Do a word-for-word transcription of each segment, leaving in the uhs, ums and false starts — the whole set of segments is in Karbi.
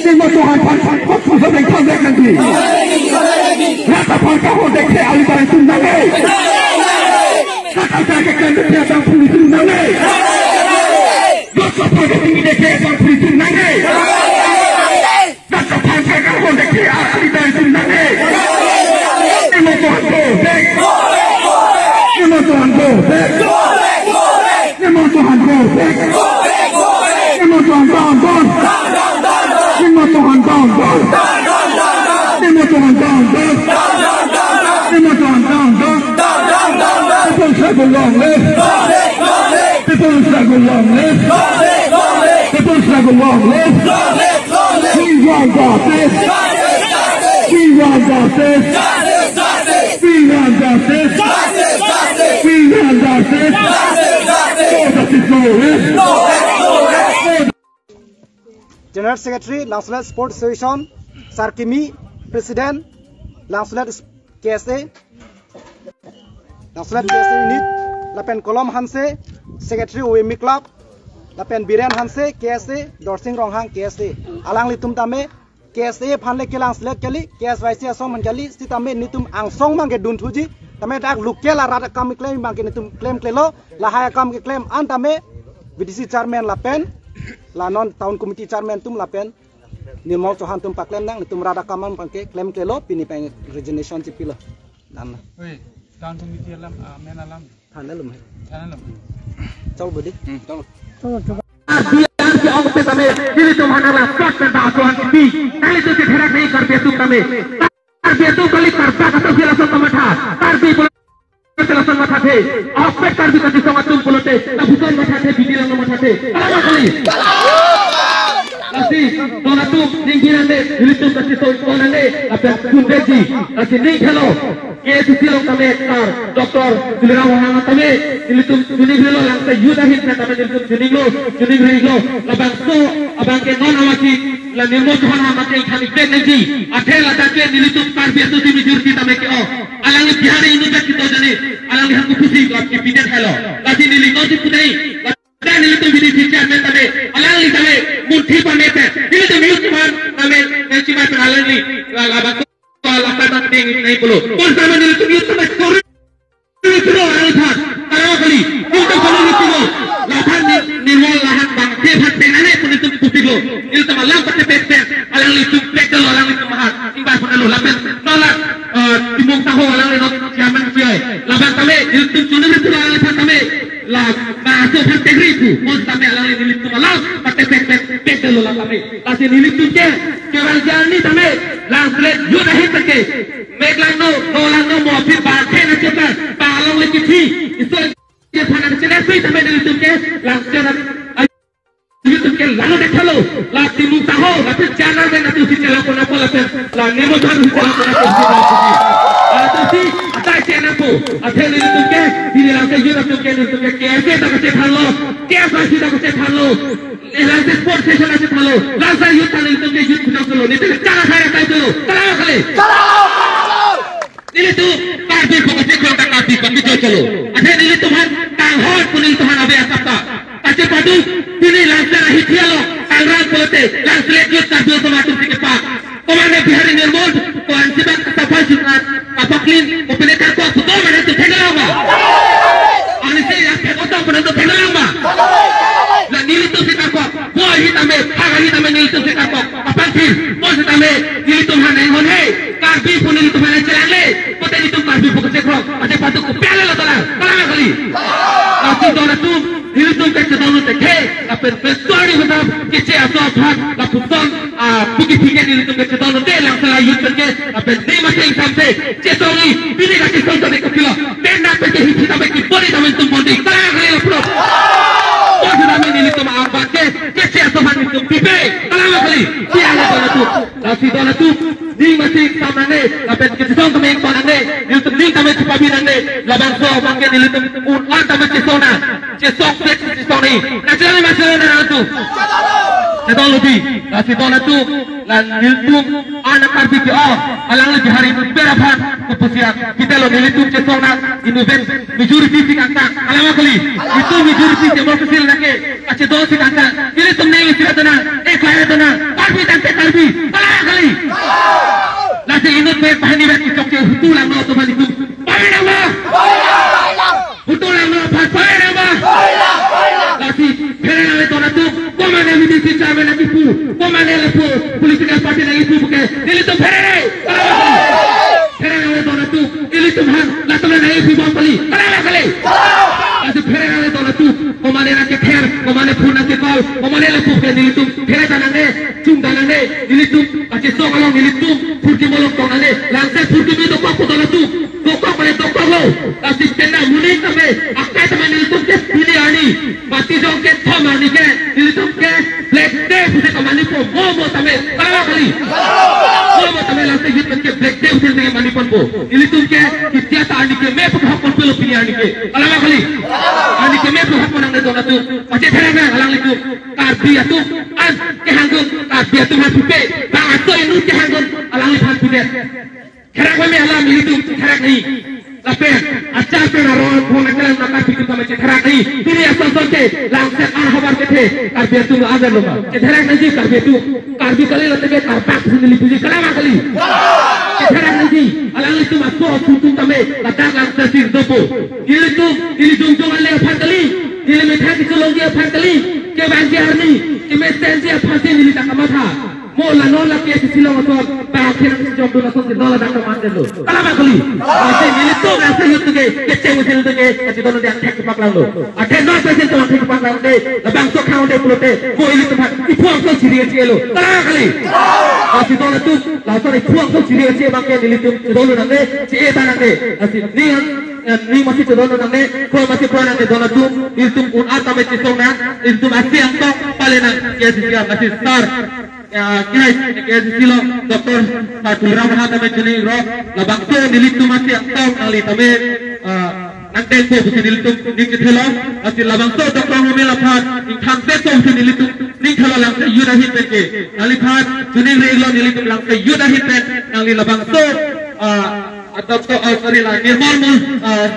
Nirmatuhan aphan aphan aphan aphan aphan aphan aphan. Rat aphan kahon dekhe alibang atum nangne. Rat aphan keklem dekhe abangphu atum nangne. Rat aphan keklem dekhe abangphu atum nangne. Rat aphan kahon dekhe alibang atum nangne. Nirmatuhan go back. Nirmatuhan go back. Nirmatuhan go back. Nirmatuhan down, down. Nirmatuhan down, down. Nirmatuhan down, down. Nirmatuhan down, down. People struggle long live. People struggle long live. People struggle long live. We want justice. We want justice. We want justice. We want justice. No justice, no rest. General Secretary, Langsolet Sports Association, Sar Kimi, President, Langsolet K S A, Langsolet K S A Unit, lapen Kolom Hanse, Secretary O M E Club, lapen Biren Hanse, K S A, Dorsing Ronghang, K S A. Alanglitum tame, K S A aphan le kelang selet kali, K S Y C asong man kali, sitame nelitum angsong abangke dunthuji, tame dak local arat akam keklem abangke nelitum klemklelo, lahai akam keklem an tame, V D C chairman lapen, la non town committee chairman atum lapen, Nirmal Chauhan atum paklem nang, nelitum rat akam abangke klemklelo, pini pen resignation chipilo. Nana. Oi, town committee alam, ah, men alam. Thana lum hai. Thana lum. Chol budi. Hmm, chol. Biar ke ong pe tame, nelitum aphan la kot pen ba atuan kipi. Nelitum ke therak nei Karbi atum tame. Karbi atum kali Karbi atum lason matha. Karbi pulote lason mathathe. Apek Karbi kachisong atum pulote, lapuson mathathe, bidi lang mathathe. Kalang kali. Lasi, don atum, ning biran de, nelitum kachisong don ane, apek kundeji, lasi ning khelo. K A C C along tame sar Doctor Tuliram Ronghang tame nelitum chuningri lo, Langse youth ahin pen tame nelitum chuninglo, chuningri lo, labangso abangke non awaki la Nirmal Chauhan abangke than ik pen nangji. Athe ladak ke nelitum Karbi atum si majority tame ke-o. Alangli Bihari inut dak kedo jani, alangli hang kupusi lap ke piden halo. Lasi neli non si pudai, ladak nelitum V D C chairman tame, alangli tame munthi pame pen, nelitum youth aphan tame nangchimai pen alangli, la, labang Lapen bang ding nai pulo. Konsama nelitum youth tame sorry. Nelitum alangli aphan. Kalang kali. Nelitum alangli aphan. Lapen ni, ni mo lahat bang. He phan pen ane pun nelitum pupiklo. Nelitum alam pate pet pet. Alanglitum peklo, alanglitum aphan. Ingbar pun lo lapen. Nola, eh, Timung Taho alangli non chairman P I. Lapen tame nelitum chuningri pulo alangli aphan tame. La, na aso aphan tegri pu. Konsama alangli nelitum alam pate pet pet. Peklo la tame. Lasi nelitum ke. Kewal jalni tame. Langselet youth ahin pen ke. Meklangno, nolangno mo aphi ba khena chepar, ba along le kithi, iso ke phana chena sui tame nelitum ke, Langselet, nelitum ke langno dekhalo, la Timung Taho, la phi channel pen natu si chela kona pola pen, la Nirmal Chauhan si chela kona pola pen. Atu si, atai chena po, athe nelitum ke, di Langselet youth atum ke, nelitum ke, K S A ta kachethanlo, K S Y C ta kachethanlo, Langselet sports session ase thalo. Langselet youth thalo, itum ke youth pujo chalo. Nelitum ke chara khara kai chalo. Chalo khale. Chalo. Nelitum Karbi pokok si khong Karbi pokok si chalo. Ase nelitum aphan tanghon pu nelitum aphan ave asap ta. Kache padu, pini Langselet ahi thialo. Tangrang pulote, Langselet youth Karbi osomar atum si kepa. Komane Bihari Nirmal, ko ansi bak safai sutrat, kapaklin, ko pene karko, puto mane tu thenglang ma. Ansi ya ke oto mane tu thenglang ma. La nelitum si karko, bo ahi tame, phak ahi tame nelitum si karko, kapaklin, bo si tame, nelitum aphan neng hon he, Karbi pu nelitum aphan chelangle, kote nelitum Karbi pu kechekrok, ate patu ko pele lo tolang, tolang kali. Lasi don atum, nelitum kachetong tekhe, lapen petuari betam, keche aso aphan, lapuson, ah, puki puki nelitum kachetong te Langselet youth pen ke, lapen ne masing samse, chetong ni, pini kachetong te kapilo, tenda pe ke hichi tape ki bodi tamen tum bodi, kalang kali lapulo. Bodi tamen nelitum abang ke, keche aso aphan nelitum pipe, kalang kali, siang don atum, lasi don atum, ning masing sam nangne, lapen kachetong tame ington nangne, nelitum ning tame chepabi nangne, labangso abang ke nelitum un an tame chesong nang, chesong pet chesong ni, kachetong ni masing nang atum. Kedong lobi, lasi don atum, la nelitum, anak Karbi ke-ong, alangli Bihari ber aphan, kepusian, kita lo nelitum chesong nang, inutvet, majority si kangkang, kalang ma kali, itum majority democracy lake, kachedon si kangkang, nelitum neng isi ra donang, eh, kaya ra donang, Karbi tangte Karbi, kalang ma kali. Lasi inutvet, banghini vet, kechok ke, hutu langno atum aphan itum, pame nang ma? Hutu langno aphan pame nang ma? Lasi phere nangne don atum, komane V D C chairman nangkipu, komane lapu political party nangkipu puke, nelitum phere nang. Phere nangne don atum, ilitum aphan, latum nangkipu bom kali, kalang ma kali. Lasi phere nangne don atum, komane nangkether, komane phone nangke-call, komane lapu ke nelitum phere ta nangne, chungda nangne, nelitum, kachesong along nelitum, phurkimo along tong nangne, langse phurkimo dokok pu don atum. Dokok mane dokok lo. Lasi penang amonit tame, akai tame nelitum ke pini arni. Matijong kethom arni ke, nelitum ke Black Day pusi kamani po. Mo mo tame, kalang ma kali. Mo mo tame lasi youth ke Black Day pusi kamani ponpo. Nelitum ke, ketia ta arni keme pu hok ponpo lo pini arni ke. Kalang ma kali. Arni keme pu hok pon nangne don atum. Pache therak nang alanglitum. Karbi atum, an kehang dun, Karbi atum aphan pipe. Bang aso inut kehang dun, alangliphan pipe. Therak meme alam ilitum therak nangji. Lapen achar pen arong phone kelang nangkapikir tame chetherak nangji. Pini ason ason ke langset ahavar kethe Karbi atum lo ajar lo ma. Chetherak nangji Karbi atum. Karbi kali lote ke Karpak pusi neli puji, kalang ma kali. Chetherak nangji. Alanglitum aso atum tame ladak langset si dopo. Ilitum, ili jongjong ale aphan kali. Ili methang kecholongji aphan kali. Kevangji arni, kemesenji aphan si neli ta kamatha. Mo la non la K A C C along ason, bang akhir si jom dun ason si non ladak ta mandet lo. Kalang ma kali. Lasi nelitum lasi youth ke, kecheng usil ke, kachedon dia thek paklang lo. Athe non present to thek paklang de, labangso khang de pulote, mo ilitum aphan, iphuangso chiri che lo. Kalang ma kali. Lasi don atum, lason iphuangso chiri che abang ke nelitum, chedon lo nangne, che-e ta nangne. Lasi ni, eh, ni masi chedon lo nangne, ko masi ko nangne don atum, ilitum un-at tame chesong nang, ilitum asi angtong, pale nang, K A C C, lasi sir. Ya, K A C C along, Doctor Tuliram Ronghang tame chini ro, labangso nelitum asi angtong nangli tame, ah, nangtengpo pusi nelitum ning kethelo, lasi labangso Doctor Romel aphan, ingthan teso pusi nelitum ning thelo langse youth ahin pen ke, nangliphan, chini ri lo nelitum langse youth ahin pen, nangli labangso, ah, ah, Doctor, ah, sorry la, Nirmal Mo, ah,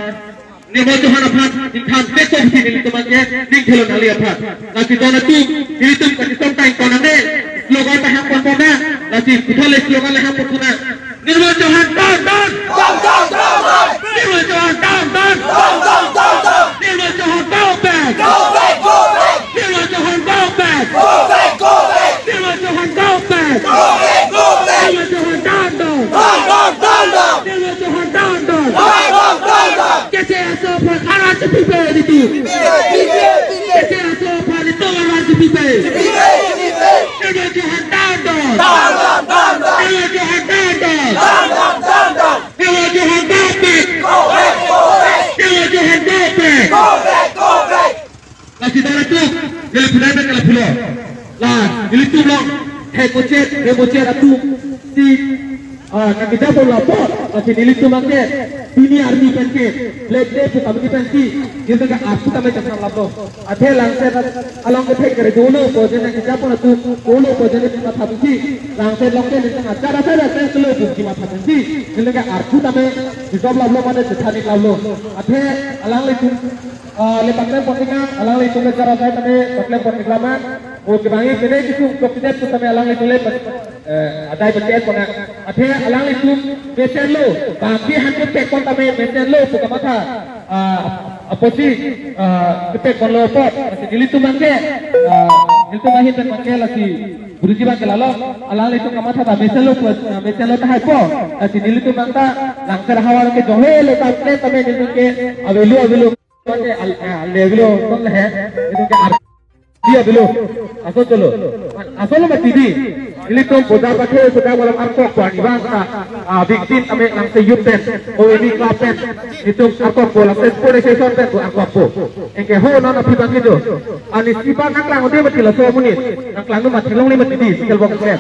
Nirmal Chauhan aphan, ingthan teso pusi nelitum abang ke, ning thelo nangli aphan. Lasi don atum, nelitum kachesong ta ingkon nangne, slogan ta hang pon pon nang, lasi puthot le slogan le hang pon pon nang. Nirmal Chauhan down, down! Down, down, down, down! Nirmal Chauhan down, down! Down, down, down, down! Nirmal Chauhan go back! Go back, go back! Nirmal Chauhan go back! Go back, go back! Nirmal Chauhan go back! Go back, go back! Nirmal Chauhan down, down! Down, down, down, down! Nirmal Chauhan down, down! Down, down, down, down! K C S O aphan arat chepipe nelitum. K C S O aphan nelitum arat chepipe. Nirmal Chauhan down down. Nirmal Chauhan down down. Nirmal Chauhan down back. Nirmal Chauhan down back. Lasi don atum, neli pulai pen kala pulo. La, nelitum along, hek ochet, rem ochet atum, si, ah, nangkejapon lo apot, lasi nelitum abang ke, pini arni pen ke, Black Day pu kamini pensi, nelitum ke apu tame chasam laplo. Athe langset along ke thek kere dolo pu ajoine nangkejapon atum, dolo pu ajoine kamatha pensi, langset along ke nelitum achar achar achar kelo pu kamatha pensi, nelitum ke apu tame, dijop laplo mane chethan ik laplo. Athe alanglitum, ah, le paklem pon ik nang, alanglitum le chara sai tame paklem pon ik laman. O kebang ik kene kisu kok kidet pu tame alanglitum le, eh, adai paket pon nang. Athe alanglitum mesenlo, bangke han kepek pon tame mesenlo pu kamatha, ah, apotsi, ah, kepek ponlo apot. Lasi nelitum abang ke, ah, nelitum ahin pen abang ke lasi guruji abang ke lalo, alanglitum kamatha ta mesenlo pu, ah, mesenlo tahai po. Lasi nelitum abang ta langser ahavar ke jonghe le ta ple tame nelitum ke avelo avelo. Mate al-, ah, le avelo, ton le he, nelitum ke ar-, dia avelo, aso cholo. Aso lo mati di. Ilitum puja pathe sudah malam arkok po arnivang ta, ah, victim tame nangse youth pen, O A V club pen, ilitum arkok po, nangse sport association pen pu arkok po. Anke ho non aphi bang kedo. Ani sipa nangklang ode mati laso amonit. Nangklang nu mati longle mati di, sikel bok klem.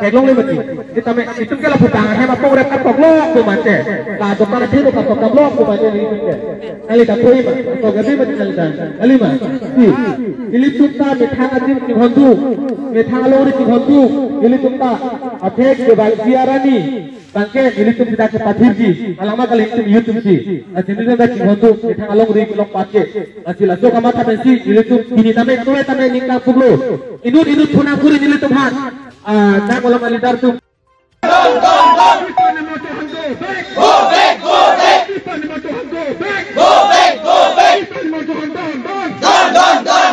Kailongle mati. Di tame ilitum ke lapu bang hem apong rep arkok longpo mati. La dokar aphi lo arkok longpo mati ni ke. Kali ta koi ma, to gabi ma kali ta. Kali ma. Si. Ilitum ta methang adim chinghondun. Methang alongri chinghondun. Ilitum ta. Atheke bang si arani. Bangke ilitum sita kepathirji. Alang ma kali ilitum youth atumsi. Asin ilitum ta chinghondun. Methang alongri kelong pake. Asin laso kamatha pensi ilitum pini tame tole tame ningkang puklo. Inut inut phuna kuri ilitum han. Ah, dak malam leader atum. Don, don, don. Go back, go back. Go back, go back. Don, don, don, don. Don, don, don,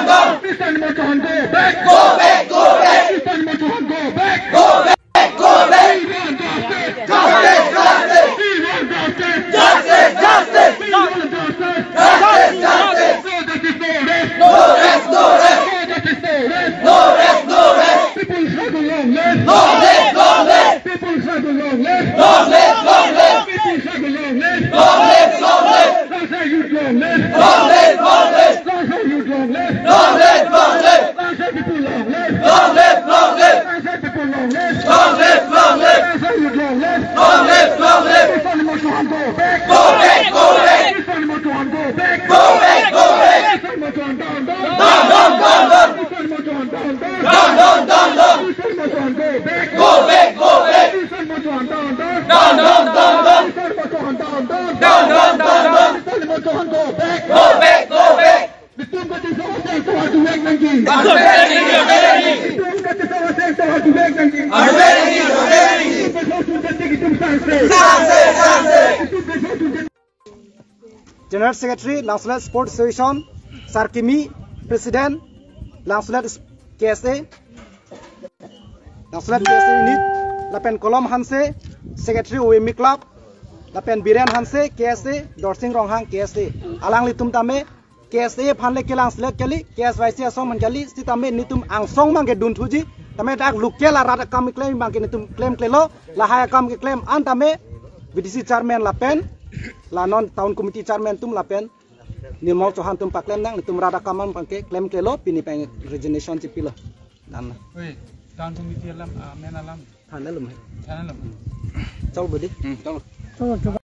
don. Go back, go back. Go back, go back. Justice, justice. Justice, justice. Justice, justice. No justice, no rest. No rest, no rest. No justice, no rest. No rest, no rest. People struggle long live. Long live, long live. People struggle long live. Long live, long live. People struggle long live. Long live, long live. Langsa youth long live. Long live, long live. Langsa youth long live. Long live, long live. Langsa people long live. Long live, long live. Langsa people long live. Long live, long live. Langsa youth long live. Long live, long live. Mission Motohan go back. Go back, go back. Mission Motohan go back. Go back, go back. Mission Motohan down, down. Down, down, down, down. Mission Motohan down, down. Down, down, down, down. Mission Motohan go back. Go back, go back. Mission Motohan down, down. Down, down, down, down. Mission Motohan down, down. Down, down, down, down. Mission Motohan go back. Go back, go back. Ilitum kachesong aseng to adu vek nangji. Adu vek nangji, adu vek nangji. Ilitum kachesong aseng to adu vek nangji. Adu vek nangji, adu vek nangji. Ilitum kachesong aseng to adu vek nangji. Sangse, sangse. Ilitum kachesong aseng. General Secretary, Langsolet Sports Association, Sarkimi, President, Langsolet K S A, Langsolet K S A Unit, lapen Kolom Hanse, Secretary O A V Club, lapen Biren Hanse, K S A, Dorsing Ronghang, K S A. Alanglitum tame, K S A aphan le kelang selet kali, K S Y C asong man kali, sitame nelitum angsong abang ke dunthuji, tame dak local arat akam keklem abang ke nelitum klemklelo, lahai akam keklem an tame, V D C chairman lapen, la non town committee chairman atum lapen, Nirmal Chauhan atum paklem nang, nelitum rat akam abang ke klemklelo, pini pen resignation chipilo. Dan la. Oi, town committee alam, ah, men alam. Than lom he. Than lom. Chal budi. Hmm, chal.